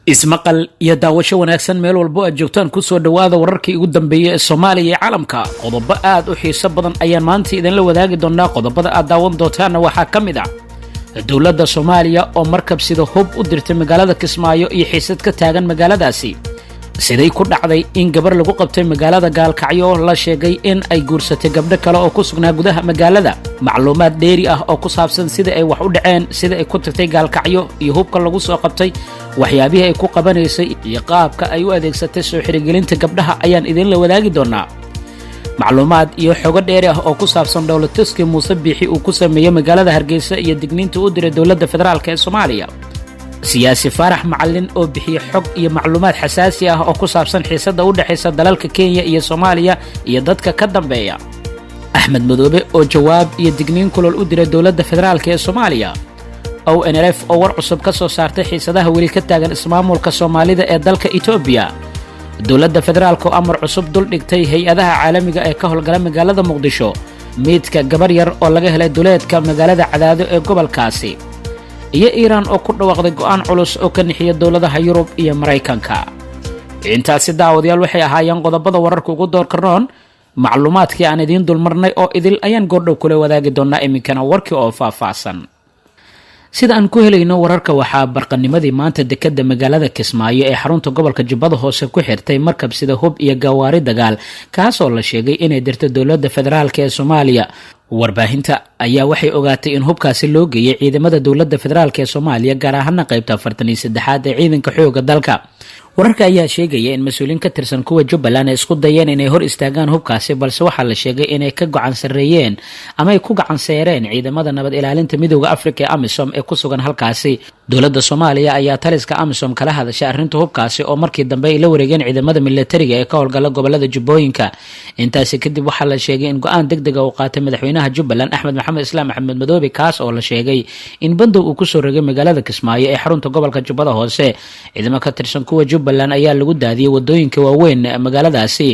Ismaqal iyo daawasho wanaagsan meel walbo aad joogtaan. Kusoo dhowaada wararkii ugu dambeeyey ee Soomaaliya iyo caalamka. Qodobo aad u xiiso badan ayaan maanta idinla wadaagi doonaa. Qodobada aad daawan doontaanna waxaa ka mid ah dowladda Soomaaliya oo markab sida hub u dirtay magaalada Kismaayo iyo xiisad ka taagan magaaladaasi. Siday ku dhacday in gabar lagu qabtay magaalada Gaalkacyo la sheegay in ay guursatay gabdho kale oo ku sugnaa gudaha magaalada? Macluumaad dheeri ah oo ku saabsan sida ay wax u dhaceen, sida ay ku tagtay Gaalkacyo iyo hubka lagu soo qabtay, waxyaabihii ay ku qabanaysay iyo qaabka ay u adeegsatay soo xirigelinta gabdhaha ayaan idinla wadaagi doonaa. Macluumaad iyo xogo dheeri ah oo ku saabsan dhowlatuski Muuse Biixi uu ku sameeyey magaalada Hargeysa iyo digniinta u diray dowladda federaalk ee Soomaaliya. Siyaasi Faarax Macalin oo bixiye xog iyo macluumaad xasaasi ah oo ku saabsan xiisadda u dhexaysa dalalka Kenya iyo Soomaaliya iyo dadka ka dambeeya. Axmed Madoobe oo jawaab iyo digniin kulol u diray dowladda federaalk ee Soomaaliya. ONLF oo war cusub ka soo saartay xiisadaha weli ka taagan ismaamulka Soomaalida ee dalka Etoobiya. Dowladda federaalk oo amar cusub dul dhigtay hay-adaha caalamiga ee ka howlgala magaalada Muqdisho. Miidka gabar yar oo laga helay duleedka magaalada Cadaado ee gobolkaasi, iyo Iiraan oo ku dhawaaqday go'aan culus oo ka nixiya dowladaha Yurub iyo Maraykanka. Intaasi, daawadayaal, waxay ahaayeen qodobada wararka ugu doorka roon. Macluumaadkii aan idiin dulmarnay oo idil ayaan goordhow kula wadaagi doonaa. Iminkana warkii oo faahfaahsan. Sida aan ku helayno wararka, waxaa barqanimadii maanta dekada magaalada Kismaayo ee xarunta gobolka Jubbada Hoose ku xirtay markab sida hub iyo gawaari dagaal, kaasoo la sheegay inay dirto dowladda federaalk ee Soomaaliya. Warbaahinta ayaa waxay ogaatay in hubkaasi loo geeyay ciidamada dowladda federaalk ee Soomaaliya, gaar ahaana qeybta 43aad ee ciidanka xooga dalka. Wararka ayaa sheegaya in mas-uuliyiin ka tirsan kuwa Jubbaland ay isku dayeen inay hor istaagaan hubkaasi, balse waxaa la sheegay inay ka gacan sarreeyeen ama ay ku gacan seereen ciidamada nabad ilaalinta Midooda Afrika ee AMISOM ee ku sugan halkaasi. Dowladda Soomaaliya ayaa taliska AMISOM kala hadashay arrinta hubkaasi, oo markii dambe ay la wareegeen ciidamada militariga ee ka howlgala gobolada Jubbooyinka. Intaasi kadib waxaa la sheegay in go-aan deg dega uu qaatay madaxweynaha Jubbaland, Axmed Maxamed Islaam, Axmed Madoobe, kaas oo la sheegay in bandow uu kusoo rogay magaalada Kismaayo ee xarunta gobolka Jubbada Hoose. Ciidamo ka tirsan kuwa Jubbaland ayaa lagu daadiyey wadooyinka waaweyn magaaladaasi.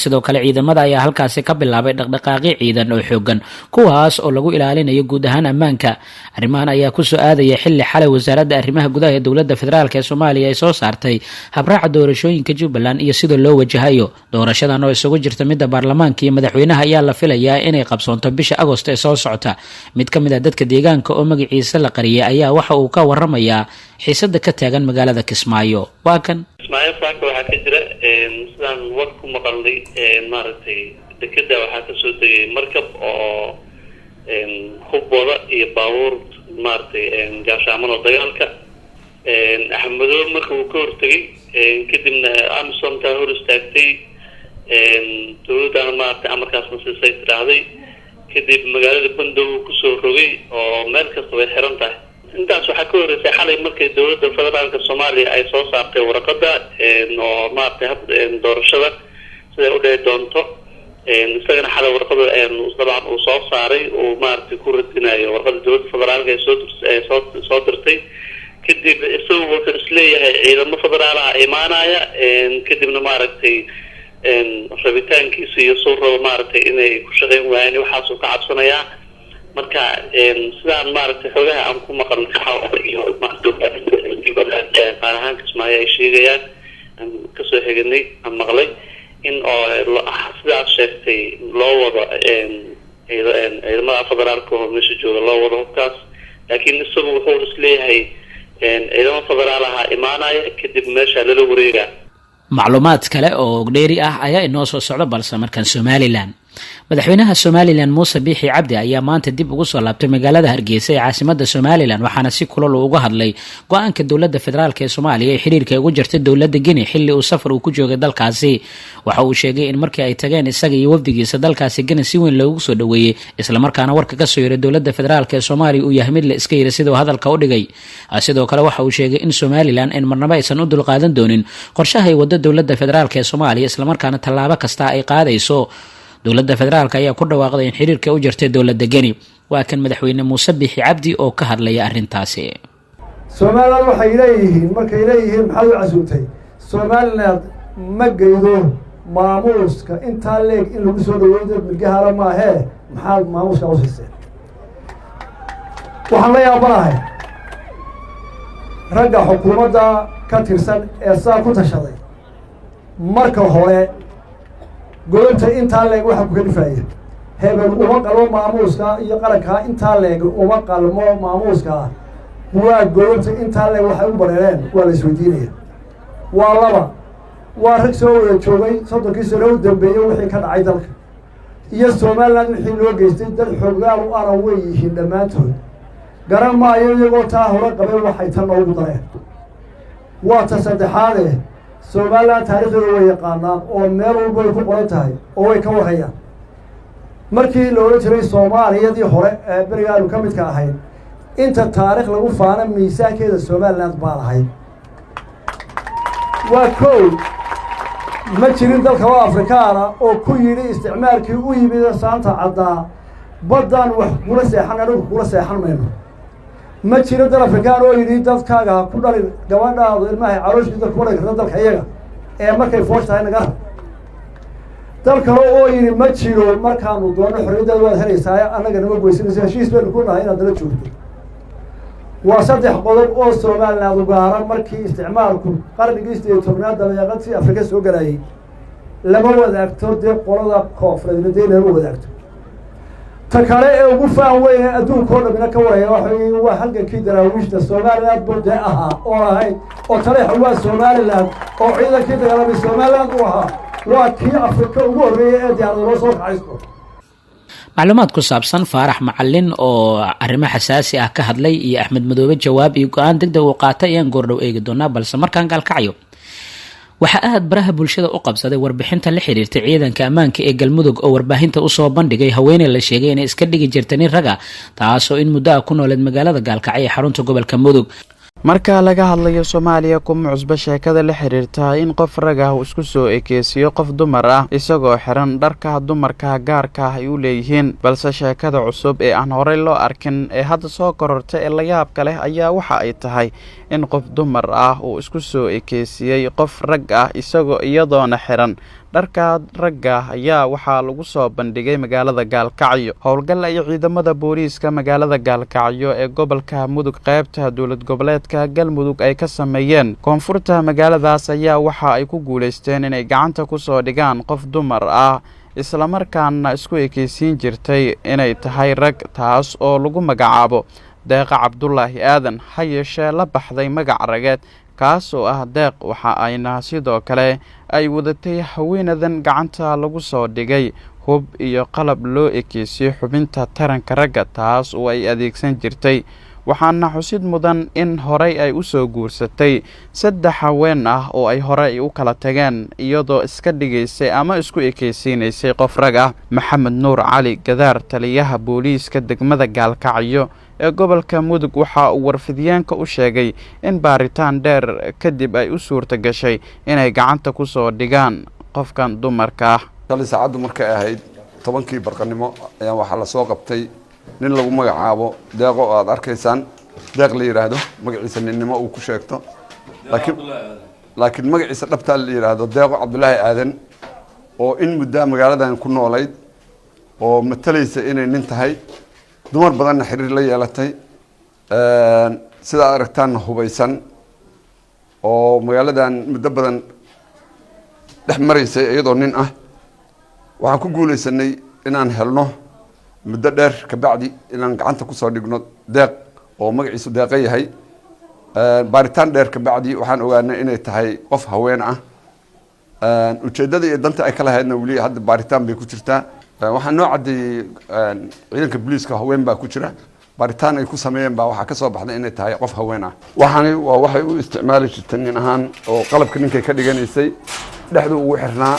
Sidoo kale ciidamada ayaa halkaasi ka bilaabay dhaqdhaqaaqyo ciidan oo xoogan, kuwaas oo lagu ilaalinayo guud ahaan ammaanka. Arrimahan ayaa kusoo aadaya xilli xalay wasaaradda arrimaha gudaha ee dowladda federaalk ee Soomaaliya ay soo saartay habraaca doorashooyinka Jubbaland iyo sida loo wajahayo doorashadan oo isugu jirta midda baarlamaanka iyo madaxweynaha ayaa la filayaa inay qabsoonto bisha Agost ee soo socota. Mid ka mid ah dadka deegaanka oo magaciisa la qariyay ayaa waxa uu ka waramayaa xiisada ka taagan magaalada Kismaayo. Waa kan. Kismaayo saaka waxaa ka jira, sidaan war ku maqalnay, maaragtay, dekeda waxaa kasoo degay markab oo hub wada iyo baabuur, maaragtay, gaashaaman oo dagaalka. Axmed Madoobe marka uu ka hortegay, kadibna AMISOMtaa hor istaagtay. Dowladdana, maaragtay, amarkaasna siisay tidhaahday. Kadib magaalada bandow uu kusoo rogay oo meel kasta way xiran tahay. Intaas waxaa ka horreysay xalay markay dowladda federaalka Soomaaliya ay soo saartay warqadda oo, maaragtay, hab doorashada siday u dhici doonto. Isagana xalay warqada dabcan uu soo saaray uu, maaragtay, ku radinayo warqada dowladda federaalka ay soo dirtay. Kadib isagu wuxuu isleeyahay ciidamo federaalaha imaanaya, kadibna, maaragtay, rabitaankiisa iyo suu rabo, maaragtay, inay ku shaqeyn waayaan, waxaasuu ka cabsanayaa. Marka sidaan, maaragtay, xoogaha aan ku maqalnay qaar ahaan Kismaayo ay sheegayaan, aan kasoo xiganay, aan maqlay in oo sidaas sheegtay loo wado ciidamada federaalka oo meesha jooga, loo wado hubkaas. Laakiin isagu wuxuu isleeyahay ciidamo federaal ahaa imaanaya, kadib meesha lala wareegaa. Macluumaad kale oo dheeri ah ayaa inoo soo socda, balse markan Somaliland. Madaxweynaha Somaliland Muuse Biixi Cabdi ayaa maanta dib ugu soo laabtay magaalada Hargeysa ee caasimada Somaliland, waxaana si kulol uu uga hadlay go-aanka dowladda federaalk ee Soomaaliya ee xiriirka ugu jirtay dowladda Guinea xilli uu safar uu ku joogay dalkaasi. Waxa uu sheegay in markii ay tageen isaga iyo wafdigiisa dalkaasi Guinea si weyn loogu soo dhoweeyey, islamarkaana warka kasoo yiray dowladda federaalk ee Soomaaliya uu yahay mid la iska yiri, siduu hadalka u dhigay. Sidoo kale waxa uu sheegay in Somaliland in marnabo aysan u dulqaadan doonin qorshaha ay wado dowladda federaalk ee Soomaaliya, islamarkaana tallaabo kasta ay qaadayso. Dowladda federaalk ayaa ku dhawaaqday in xiriirka u jirtay dowladda Geni. Waa kan madaxweyne Muuse Bixi Cabdi oo ka hadlaya arrintaasi. Somaliland waxay leeyihiin, markay leeyihiin, "Maxaad u casuumtay?" Somaliland ma geydo maamuuska intaa leeg in lagu soo dhaweyn milgahala maahee. Maxaad maamuuska u siiseen? Waxaan la yaabanahay Ragga xukuumadda ka tirsan ee saa ku tashaday, marka hore godobta intaa leeg waxaa ku kalifaya, hebel uma qalmo maamuuska iyo qarankaa intaa leeg, uma qalmo maamuuskaa. Waa godobta intaa leeg waxay u bareereen, waa la isweydiinaya. Waa laba, waa rag soo wada joogay 30kii sano u dambeeyey wixii ka dhacay dalka iyo Somaliland wixii loo geystay. Dad xoogaal u ana way yihiin dhammaantood. Garan maayo iyagoo taa hore qabeen waxay tan noogu dareen. Waa ta saddexaade, Somaliland taariikhdooda way yaqaanaan oo meel walba way ku qoran tahay oo way ka warhayaan. Markii la odhan jiray Soomaaliyadii hore ee berigaanu ka midka ahayn, inta taarikh lagu faana miisaankeeda Somaliland baan ahayd. Waa kow, ma jirin dalkaba Afrikaana oo ku yidhi isticmaalkii u yimid saanta caddaa, "Baddaan wax kula seexan, anigu kula seexan mayno." Ma jiro dal Afrikaan oo yidhi, "Dadkaaga ha ku dhalin, gabadhaadu ilmahay calooshkiisa kuma dhali karta dalka iyaga ee markay foosh tahay naga rab." Dal kale oo yidhi ma jiro, "Markaanu doonno xorriyaddaada waad helaysaa, annaga nama goysanayso, heshiis baynu ku nahay inaad nala joogto." Waa saddex qodob oo Somaliland ugaaran. Markii isticmaalku qarnigii 18aad dabeeqadii Afrika soo galayay, lama wadaagto dee qolada koonfureedna dee lama wadaagto. Ta kale ee ugu faan weyne adduunka oo dhamina ka waraya waxa wey waa halgankii Daraawiishta. Somaliland buu dee ahaa oo ahayd oo taleexa waa Somaliland oo ciidankii dagaalamay Somaliland uu ahaa. Waa kii Afrika ugu horreeyay ee diyaarada loo soo kacaysto. Macluumaad ku saabsan Faarax Macalin oo arrimo xasaasi ah ka hadlay iyo Axmed Madoobe jawaab iyo go-aan deg deg uu qaatay ayaan goordhow eegi doonaa, balse markaan Gaalkacyo. Waxaa aada baraha bulshada u qabsaday warbixinta la xiriirtay ciidanka ammaanka ee Galmudug oo warbaahinta usoo bandhigay haweeney la sheegay inay iska dhigi jirta nin raga, taasoo in muddo ah ku nooleed magaalada Gaalkacyo ee xarunta gobolka Mudug. Marka laga hadlayo Soomaaliya, kuma cusbo sheekada la xiriirta in qof rag ah uu isku soo ekeysiiyo qof dumar ah, isagoo xiran dharka dumarka gaarka ah ay u leeyihiin. Balse sheekada cusub ee aan horey loo arkin ee hadda soo korortay ee la yaabka leh ayaa waxa ay tahay in qof dumar ah uu isku soo ekeysiiyey qof rag ah, isagoo iyadoona xiran dharka ragga ayaa waxaa lagu soo bandhigay magaalada Gaalkacyo. Howlgal ay ciidamada booliiska magaalada Gaalkacyo ee gobolka Mudug, qeybta dowlad goboleedka Galmudug, ay ka sameeyeen koonfurta magaaladaas ayaa waxa ay ku guuleysteen inay gacanta kusoo dhigaan qof dumar ah, islamarkaana isku ekeysiin jirtay inay tahay rag, taas oo lagu magacaabo Deeqa Cabdulaahi Aadan, ha yeeshee la baxday magac rageed kaas oo ah Deeq. Waxa ayna sidoo kale ay wadatay haweenadan gacanta lagu soo dhigay hub iyo qalab loo ekeysiyey xubinta taranka ragga, taas oo ay adeegsan jirtay. Waxaana xusid mudan in horey ay u soo guursatay saddex haween ah oo ay horey u kala tageen, iyadoo iska dhigaysay ama isku ekeysiinaysay qof rag ah. Maxamed Nuur Cali Gadaar, taliyaha booliiska degmada Gaalkacyo ee gobolka Mudug, waxa uu warfidyaanka u sheegay in baaritaan dheer kadib ay u suurta gashay inay gacanta ku soo dhigaan qofkan dumarka ah. Shalay saacaddu markay ahayd 10kii barqanimo ayaa waxaa lasoo qabtay nin lagu magacaabo Deeqo oo aada arkaysaan, Deeq la yidhaahdo, magaciisa ninnimo uu ku sheegto, laakiin magaciisa dhabtaa la yidhaahdo Deeqo Cabdulaahi Aadan, oo in muddaa magaaladan ku noolayd oo matalaysa inay nin tahay, dumar badanna xiriir la yeelatay, sida aad aragtaanna hubaysan, oo magaaladan muddo badan dhex maraysay iyadoo nin ah. Waxaan ku guulaysanay inaan helno muddo dheer kabacdi inaan gacanta kusoo dhigno Deeq oo magaciisu Deeqa yahay. Baaritaan dheer kabacdi waxaan ogaanay inay tahay qof haween ah. Ujeeddada iyo danta ay ka lahaydna weli hadda baaritaan bay ku jirtaa. Waxaa noo caddeeyey ciidanka booliiska haween baa ku jira. Baaritaan ay ku sameeyeen baa waxaa kasoo baxday inay tahay qof haween ah. Waxaani waa waxay u isticmaali jirtay nin ahaan oo qalabka ninkay ka dhiganaysay, dhexdu ugu xirnaa.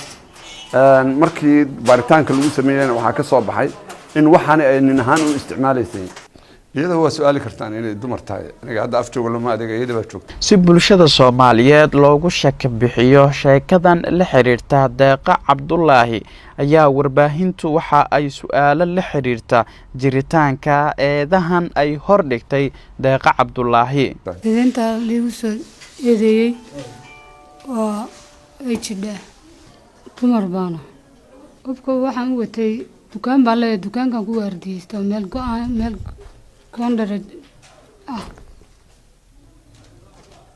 Markii baaritaanka lagu sameeyeyna waxaa ka soo baxay in waxaani ay nin ahaan u isticmaalaysay. Iyada waa su-aali kartaan inay dumar tahay. Aniga hadda af jooga lama adeega, iyada baa joogta. Si bulshada Soomaaliyeed loogu shaka bixiyo sheekadan la xiriirta Deeqa Cabdulaahi ayaa warbaahintu waxa ay su-aalo la xiriirta jiritaanka eedahan ay hor dhigtay Deeqa Cabdulaahi. Eedeynta liigu soo eedeeyey waa ay jidhaa, dumar baana. Hubka waxaan u watay, dukaan baan leeyahay, dukaankan ku waardiyeysta oo meel go-aan, meel koondhare ah.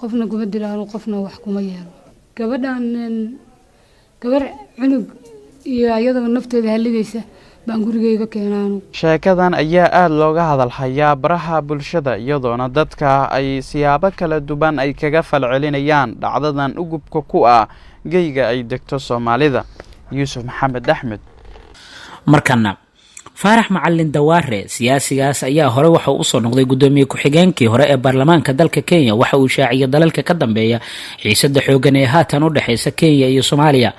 Qofna kuma dilaano, qofna wax kuma yeelo. Gabadhan gabar cunug iyo iyadaba nafteeda haligaysa baan gurigeyga keenaanu. Sheekadan ayaa aada looga hadalhayaa baraha bulshada, iyadoona dadka ay siyaabo kala duwan ay kaga falcelinayaan dhacdadan ugubka ku ah geyga ay degto Soomaalida. Yuusuf Maxamed Axmed. Markana Faarax Macalin Dawaare, siyaasigaas ayaa hore waxa uu usoo noqday gudoomiye ku-xigeenkii hore ee baarlamaanka dalka Kenya. Waxa uu shaaciyay dalalka ka dambeeya xiisada xoogan ee haatan u dhexeysa Kenya iyo Soomaaliya.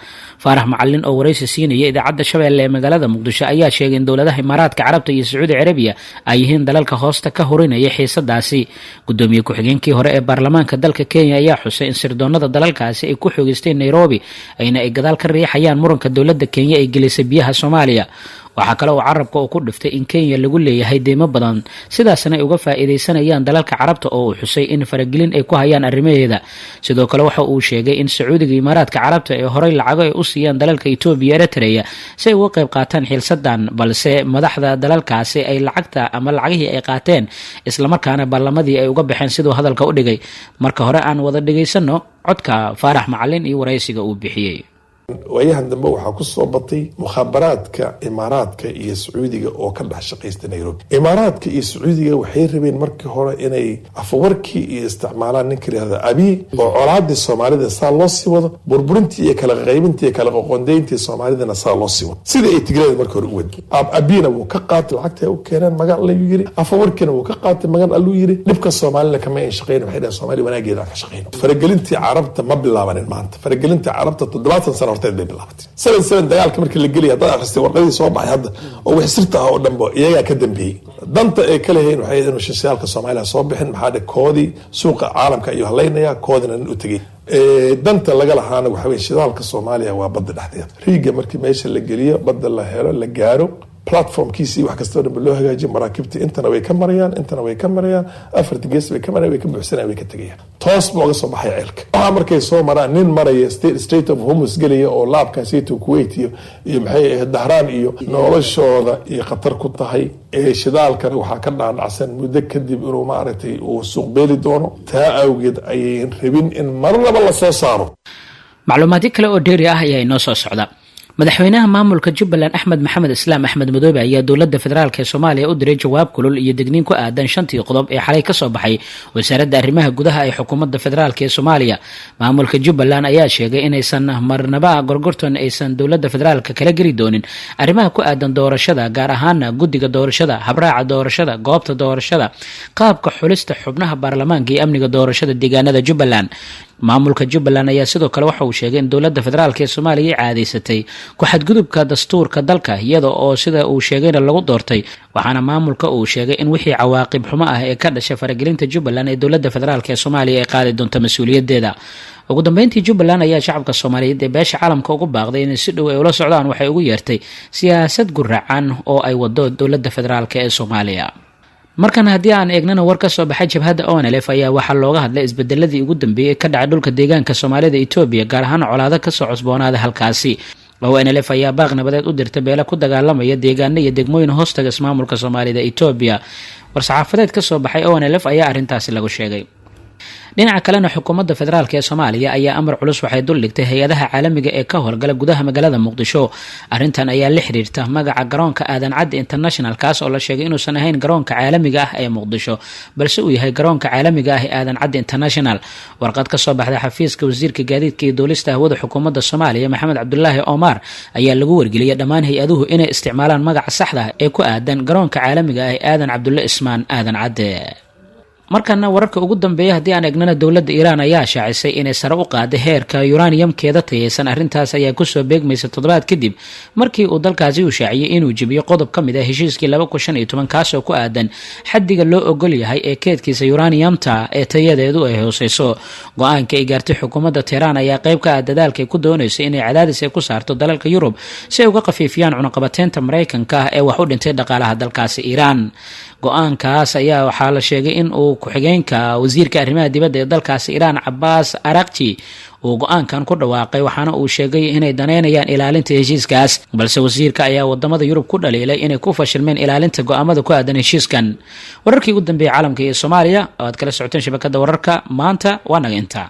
Faarax Macalin oo waraysi siinaya Idaacadda Shabeelle ee magaalada Muqdisho ayaa sheegay in dowladaha Imaaraadka Carabta iyo Sacuudi Carabiya ay yihiin dalalka hoosta ka hurinaya xiisadaasi. Gudoomiye ku-xigeenkii hore ee baarlamaanka dalka Kenya ayaa xusay in sirdoonada dalalkaasi ay ku xoogeysteen Nairobi, ayna ay gadaal ka riixayaan muranka dowladda Kenya ay gelisay biyaha Soomaaliya. Waxaa kale oo carabka uu ku dhiftay in Kenya lagu leeyahay deymo badan, sidaasna ay uga faa'iidaysanayaan dalalka Carabta oo uu xusay in faragelin ay ku hayaan arrimaheeda. Sidoo kale waxa uu sheegay in Sacuudiga, Imaaraadka Carabta ee horey lacago ay u siiyaan dalalka Etoobiya, Eritrea si ay uga qayb qaataan xiisadan, balse madaxda dalalkaasi ay lacagta ama lacagihii ay qaateen, islamarkaana ballamadii ay uga baxeen, siduu hadalka u dhigay. Marka hore aan wada dhigaysano codka Faarax Macalin iyo waraysiga uu bixiyey. Waayahan dambe waxaa ku soo batay mukhaabaraadka Imaaraadka iyo Sacuudiga oo ka dhex shaqaysta Nairobi. Imaaraadka iyo Sacuudiga waxay rabeen markii hore inay Afawarkii iyo isticmaalaan ninka layihahda Abiy, oo colaadii Soomaalida saa loo sii wado, burburintii iyo kala qaybintii iyo kala qoqondayntii Soomaalidana saa loo sii wado, sidii ay Tigreeda markii hore u wadi. Abiyna wuu ka qaatay lacagta u keeneen, magan allayuu yiri. Afawarkiina wuu ka qaatay, magan alluu yiri. Dhibka Soomaalina kama ayn shaqeyn. Waxay dhaheen, Soomaaliya wanaageeda aan ka shaqeyno. Faragelintii Carabta ma bilaabanin maanta. Faragelinta Carabta 70 sano horteed bay bilaabatay. 7-7 dagaalka markii la gelaya, haddaad akhristay warqadii soo baxay hadda oo wix sirta ah oo dhanba, iyagaa ka dambeeyey. Danta ay ka leeyihiin waxay inuu shishayaalka Soomaaliya soo bixin. Maxaa dhe, koodii suuqa caalamka ayuu halaynaya, koodina nin u tegey. Danta laga lahaana waxa weye, shidaalka Soomaaliya waa badda dhexdeeda. Riiga markii meesha la geliyo, badda la helo, la gaaro platformkiisii, wax kastoo dhanba loo hagaajiyo, maraakiibta intana way ka marayaan, intana way ka marayaan, afarta gees way ka marayaan, way ka buuxsanayaan, way ka tegayaan, toos buu oga soo baxaya ceelka. Waxaa markay soo maraan nin maraya Strait of Hormuz gelaya oo laabkaasito Kuwait iyo maxay ahayd Dahraan iyo noloshooda iyo khatar ku tahay. Ee shidaalkana waxaa ka dhaadhacsan muddo kadib inuu maaragtay uu suuq beeli doono. Taa awgeed ayay rabin in marnaba lasoo saaro. Macluumaadyo kale oo dheeri ah ayaa inoo soo socda. Madaxweynaha maamulka Jubbaland, Axmed Maxamed Islaam, Axmed Madoobe, ayaa dowladda federaalk ee Soomaaliya u diray jawaab kulul iyo degniin ku aadan shantii qodob ee xalay kasoo baxay Wasaaradda Arrimaha Gudaha ee xukuumadda federaalk ee Soomaaliya. Maamulka Jubbaland ayaa sheegay inaysan marnaba gorgorton aysan dowladda federaalka kala geli doonin arrimaha ku aadan doorashada, gaar ahaana guddiga doorashada, habraaca doorashada, goobta doorashada, qaabka xulista xubnaha baarlamaanka iyo amniga doorashada deegaanada Jubbaland. Maamulka Jubbaland ayaa sidoo kale waxa uu sheegay in dowladda federaalk ee Soomaaliya ay caadaysatay ku xadgudubka dastuurka dalka, iyada oo sida uu sheegayna lagu doortay. Waxaana maamulka uu sheegay in wixii cawaaqib xumo ah ee ka dhashay faragelinta Jubbaland ee dowladda federaalk ee Soomaaliya ay qaadi doonto mas-uuliyadeeda. Ugu dambeyntii, Jubbaland ayaa shacabka Soomaaliyeed ee beesha caalamka ugu baaqday inay si dhow ay ula socdaan waxay ugu yeertay siyaasad guracan oo ay wado dowladda federaalk ee Soomaaliya. Markan haddii aan eegnana, war ka soo baxay jabhadda ONLF ayaa waxaa looga hadlay isbedeladii ugu dambeeyey ka dhacay dhulka deegaanka Soomaalida Etoobiya, gaar ahaan colaado kasoo cusboonaaday halkaasi. ONLF ayaa baaq nabadeed u dirtay beele ku dagaalamaya deegaano iyo degmooyin hoostaga ismaamulka Soomaalida Etoobiya. War-saxaafadeed kasoo baxay ONLF ayaa arrintaasi lagu sheegay. Dhinaca kalena, xukuumadda federaalk ee Soomaaliya ayaa amar culus waxay duldhigtay hay-adaha caalamiga ee ka howlgala gudaha magaalada Muqdisho. Arrintan ayaa la xiriirta magaca garoonka Aadan Cadde International, kaas oo la sheegay inuusan ahayn garoonka caalamiga ah ee Muqdisho, balse uu yahay garoonka caalamiga ah ee Aadan Cadde International. Warqad kasoo baxday xafiiska wasiirka gaadiidka iyo duulista hawada xukuumadda Soomaaliya, Maxamed Cabdulaahi Omar, ayaa lagu wargeliyay dhammaan hay-aduhu inay isticmaalaan magaca saxda ah ee ku aadan garoonka caalamiga ah ee Aadan Cabdulle Ismaan, Aadan Cadde. Markana wararka ugu dambeeya haddii aan eegnana, dowladda Iiraan ayaa shaacisay inay sare u qaaday heerka uraniumkeeda tayeysan. Arrintaas ayaa kusoo beegmaysa toddobaad kadib markii uu dalkaasi uu shaaciyey inuu jebiyo qodob ka mid ah heshiiskii 2015, kaasoo ku aadan xaddiga loo ogol yahay ee keedkiisa uraniumta ee tayadeedu ay hooseyso. Go-aanka ay gaartay xukuumadda Teheraan ayaa qayb ka ah dadaalka ay ku doonayso inay cadaadis ay ku saarto dalalka Yurub si ay uga khafiifiyaan cunaqabateynta Maraykanka ah ee wax u dhintay dhaqaalaha dalkaasi Iiraan. Go-aankaas ayaa waxaa la sheegay in uu ku-xigeenka wasiirka arrimaha dibadda ee dalkaasi Iiraan, Cabaas Arakji, uu go-aankan ku dhawaaqay, waxaana uu sheegay inay daneynayaan ilaalinta heshiiskaas. Balse wasiirka ayaa wadamada Yurub ku dhaliilay inay ku fashilmeen ilaalinta go-aamada ku aadan heshiiskan. Wararkii ugu dambeeyay caalamka iyo Soomaaliya oo aad kala socoteen shabakada wararka maanta waa naga intaa.